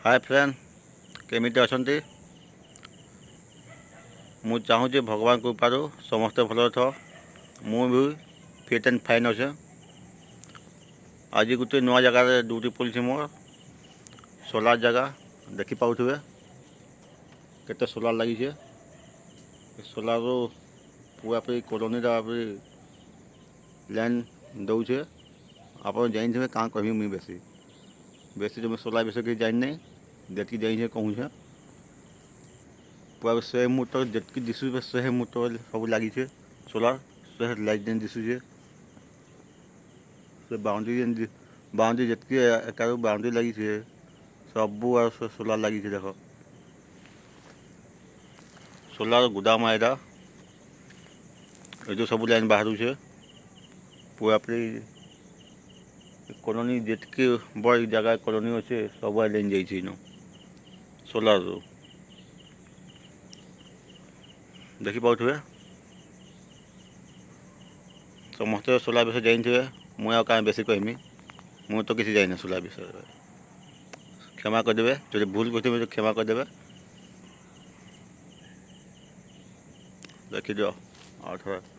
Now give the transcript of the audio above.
ହାଏ friend, କେମିତି ଅଛନ୍ତି? ମୁଁ ଚାହୁଁଛି ଭଗବାନ କୃପାରୁ ସମସ୍ତେ ଭଲରେ ଥାଅ। ମୁଁ ବି ଫିଟ୍ ଆଣ୍ଡ ଫାଇନ୍ ଅଛେ। ଆଜି ଗୋଟେ ନୂଆ ଜାଗାରେ ଡ୍ୟୁଟି ପଡ଼ିଛି ମୋର, ସୋଲାର ଜାଗା। ଦେଖିପାରୁଥିବେ କେତେ ସୋଲାର ଲାଗିଛେ। ସୋଲାରରୁ ପୁରାପୁରି କଲୋନୀଟା ପୁରି ଲାଇନ୍ ଦଉଛେ। ଆପଣ ଜାଣିଥିବେ, କାଁ କହିବି ମୁଇଁ ବେଶୀ ବେଶୀ ତ ମୁଇଁ ସୋଲାର ବିଷୟରେ କିଛି ଜାଣିନାହିଁ। ଯେତିକି ଜାଣିଛେ କହୁଛେ। ପୁରା 100 ମିଟର ଯେତିକି ଦିଶୁଛେ, 100 ମିଟର ସବୁ ଲାଗିଛେ ସୋଲାର। ସେ ଲାଇଟ୍ ଯେନ୍ ଦିଶୁଛେ, ସେ ବାଉଣ୍ଡ୍ରି ଯେନ୍, ବାଉଣ୍ଡ୍ରି ଯେତିକି ଏକାରୁ ବାଉଣ୍ଡ୍ରି ଲାଗିଛେ, ସବୁ ଆଉ ସୋଲାର ଲାଗିଛେ। ଦେଖ, ସୋଲାର ଗୁଦାମ ଏଇଟା। ଏ ଯୋଉ ସବୁ ଲାଇନ୍ ବାହାରୁଛେ, ପୁରାପୁରି କଲୋନୀ ଯେତିକି ବଡ଼ ଜାଗା କଲୋନୀ ଅଛେ, ସବୁଆଡ଼େ ଲାଇନ୍ ଯାଇଛି ଇନୁ ସୋଲାରରୁ। ଦେଖିପାରୁଥିବେ, ସମସ୍ତେ ସୋଲାର ବିଷୟରେ ଜାଣିଥିବେ। ମୁଁ ଆଉ କାଁ ବେଶୀ କହିମି? ମୁଁ ତ କିଛି ଜାଣିନି ସୋଲାର ବିଷୟରେ। କ୍ଷମା କରିଦେବେ, ଯଦି ଭୁଲ କରିଥିବେ ତ କ୍ଷମା କରିଦେବେ। ଦେଖିଦିଅ ଆଉ ଥରେ।